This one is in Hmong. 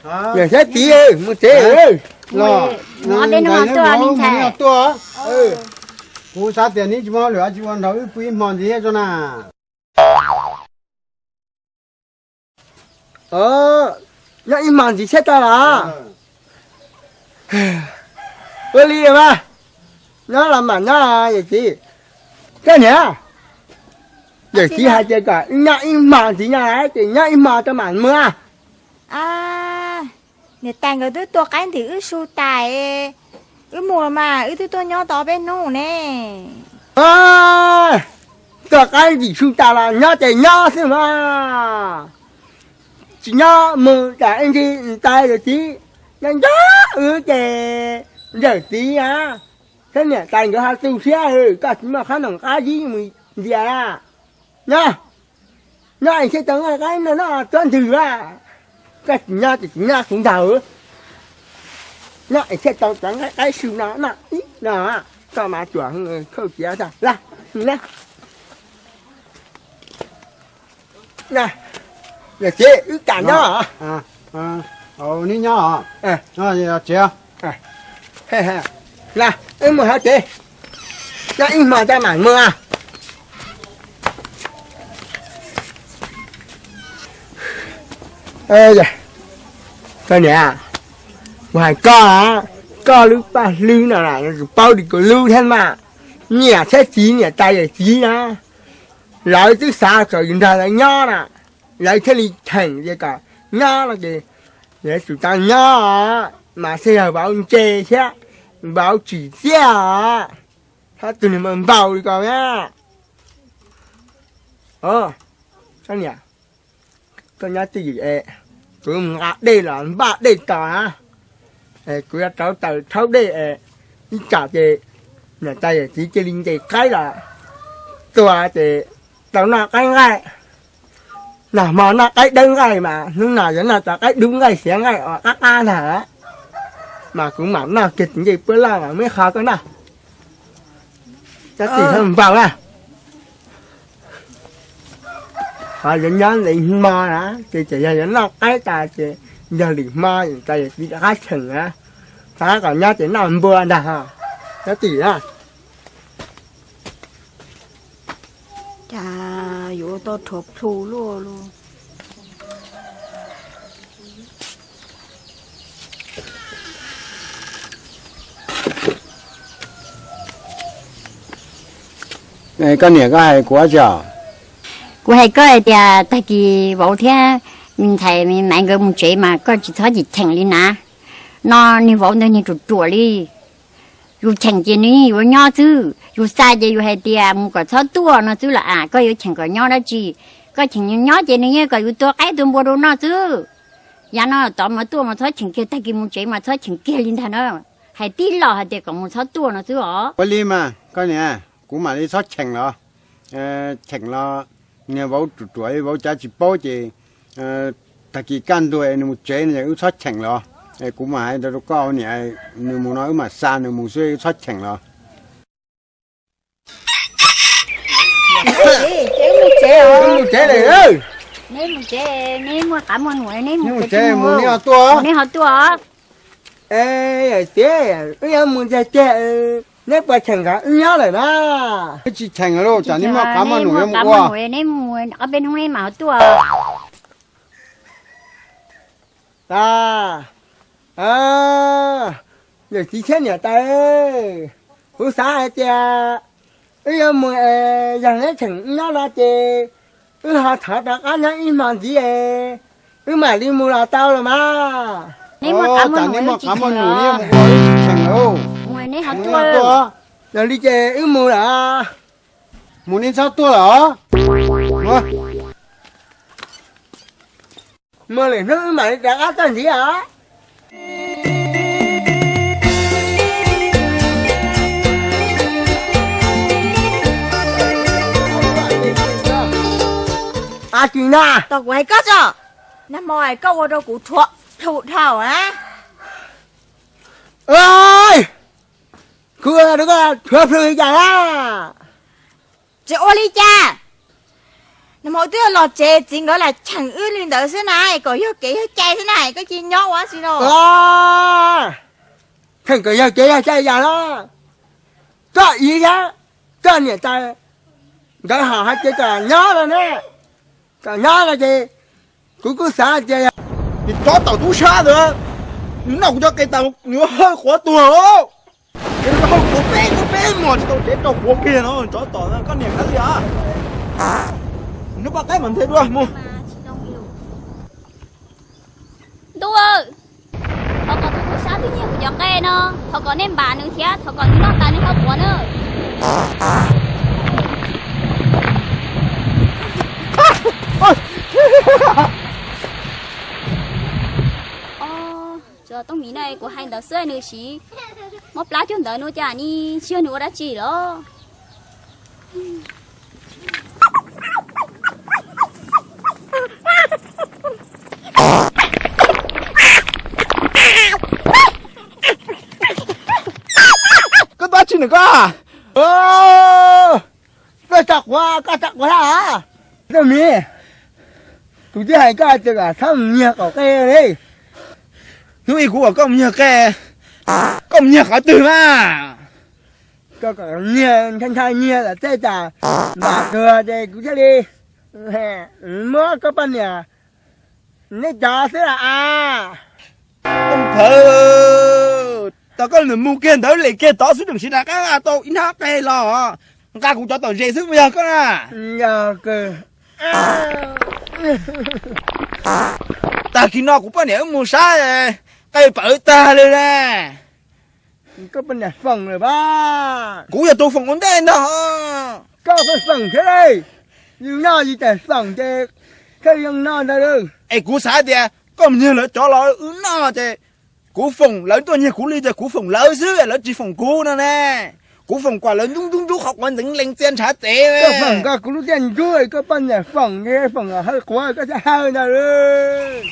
Yawm txiv, mus tsev. Ob peb hnub tuaj, tuaj. Kuv xav tias neb tsis muaj hauj lwm tsis ua nrog wb pw ib hmo ntxiv thiab tso na. Nyob ib hmo ntxiv thiab tso los? Ua li mas, nyob los mam nyob yawm txiv. Koj niam, yawm txiv hais tias kom nyob ib hmo ntxiv no ces nyob ib hmo tso mam mus. Niam tais nkawd twb tua qaib ntim wb su tas, wb mus los mas wb twb tuaj nyob tau peb hnub ne. Tua qaib ntim su tas los nyob ces nyob xwb mas. Tsis nyob mus tas ib ntsis niam tais yawm txiv nco nco wb ces yawm txiv a. Thiab niam tais nkawd ho tu siab, koj tsis muaj qhob noom qab zib mus ntias. Nyob, nyob es thiaj tau nqaij qaib no noj txob ntws a. Koj tsis nyob ces tsis nyob kuv ntag. Nyob es thiaj tau cov nqaij qaib su no noj ib no. Koj mas cuam khauj tiav tag lawm. Yawm txiv, wb kam nyob. Neb nyob, tsev. Wb mus hauv tsev, nyob ib hmo tso mam mus. Koj niam, kuv hais koj, koj lub paj hlwb no tsis paub li kuv lub thiab mas. Niam thiab txiv, niam tais yawm txiv na, lawv twb xav kom yus nrog lawv nyob na, lawv thiaj li cheem tias kom nyob no ces yuav tsum tau nyob, mas xij yog vauv ntse thiab vauv tsim txiaj os. Txhob tus niag npau npau li ko na. Koj niam, koj nyob twj ywm es kuv mus nqa dej los npaj dej tos na. Kuv yuav rauv taws rhaub dej, ib tsam ces niam tais yawm txiv cia li nce qaib los tua ces tau noj qaib nqaij. Nag hmo noj qaib dawb nqaij mas hnub no yuav noj cov qaib dub nqaij xiav nqaij uas qab qab ntag. Mas kuv mam noj kiag tus ncej puab loj mas muab qho koj noj. Txhob tus niag npau na. Qhov yuav nyob ntev hmo na ces tseem yog yuav noj qaib tas ces yog lwm hmo niam tais yawm txiv rov qab cheem na. Rov qab kom nyob ces noj npua ntag. Nyob twj ywm na. Cas yuav tau rhuav plhu luaj luaj. Koj niam, koj hais kuv ua cas? Kuv hais koj hais tias tag kis vauv thiab me ntxhais me maiv nkawd mus tsev mas koj tsis txhob cheem li na. No niag vauv ntawd niag ruam ruam li. Yus cheem ces nws yeej yuav nyob xwb, yus xa ces yus hais tias mus kom txhob tuaj no xwb los as, koj yuav cheem kom nyob dab tsi? Koj cheem nyob ces nws yeej kom yus tua qaib tua npua rau noj xwb. Yav no tod mas tuaj mas txhob cheem kiag, tag kis mus tsev mas txhob cheem kiag li ntag na. Hais tib los hais tias kom mus txhob tuaj no xwb os. Ua li mas koj niam, kuv mam li txhob cheem los. Cheem los niag vauv ruam ruam, vauv cav tsis paub ces tag kis kaj ntug es nws mus tsev no ces wb txhob cheem los. Es kuv mam hais rau koj niam, nws mus no wb mam xa nws mus xwb, wb txhob cheem los. Mus tsev, neb mus tsev, neb muaj qab muaj num neb mus tsev, mus neb ho tuaj. Neb ho tuaj. Tiag, wb yuav mus ntag tiag, neb puas cheem kom wb nyob lawm na? Wb tsis cheem los, tsam neb muaj qab muaj num yuav mus ua. Neb mus ob peb hnub neb mam ho tuaj. Yawm txiv thiab niam tais, kuv xav hais tias wb yuav mus, yog neb cheem wb nyob no ces wb ho thov rov qab nyob ib hmo ntxiv, wb mam li mus los tau los mas. Neb muaj qab muaj num neb yuav mus ua, wb tsis cheem los. Yog li ces wb mus lawm. Mus neb txhob tuaj lawm. Mus lwm hnub wb mam li rov qab txog ntxiv os. Tsis na, tau kuv hais koj tso, nag hmo koj ua rau kuv rhuav plhu dhau na. Kuv ua rau koj rhuav plhu li cas na? Tsis ua li cas. Nag hmo twb los tsev, txiv nkawd lam cheem wb li ntawd xwb na, kom yog kev yog cai xwb na, koj cia nyob ua si no. Cheem kom yog kev yog cai yam no, koj iv thiab koj niam tais nkawd ho hais tias kom nyob no ne, kom nyob no ces kuv kuj xav tias yog tsob tom tub sab ntawd nws noj kuv cov qe tas, nws hawj quav tuag os. Ces nws hawj quav peb hnub peb hmos tsis tau tsev rau quav kiag no, tsob tom koj niam nkawd li os. Nws poj qaib mas nthe dua mus. Ntuj, thov kom tus tub sab twb nyiag kuv cov qe no, thov kom nej npam nws thiab thov kom nws noj tas nws hawj quav na. Tsob tooj miv no kuv hais ntawd xwb nws siv mob plab cuag ntawd no cas ni, tsis yog nws ua dab tsi los. Koj tab tsi nws koj? Koj tso quav, koj tso quav hab. Tooj miv, kuv twb hais koj tias kom txhob mus nyiag qaum qe li. Hnub ib kuv kom koj mus nyiag qe, koj mus nyiag qhov twg mas? Koj kom nyiag ntshai ntshai nyiag lawm tej tas npam tuag ces kuv thiaj li muab koj poj niam neb cov xwb las as. Tooj Phawv, tau koj lwm mus kiag ntawd lem kiag tod xwb tseem siv rov qab tau ib hnab qe los nqa kuv cov tom zes xwb puas yog koj na? Tag kis no kuv poj niam wb mus sab qe pawv tag li na. Koj poj niam foom lawm pab. Kuv yog tus foom ua ntej ntag. Koj pheej foom thiab li. Yus noj yus tseem foom ces koj yeej noj ntag lauj. Es kuv xav tias koj mus nyiag lawv cov los wb noj ces kuv foom, lawv tuaj nyiag kuv li ces kuv foom lawv xwb, lawv tsis foom kuv no ne. Kuv foom kom lawv ntub ntub ntub qhov quav ntxeev lees txia ntshav txev. Koj foom kom kuv lub tiaj ntub, koj poj niam foom, foom hawj quav koj thiaj hawj ntag lauj.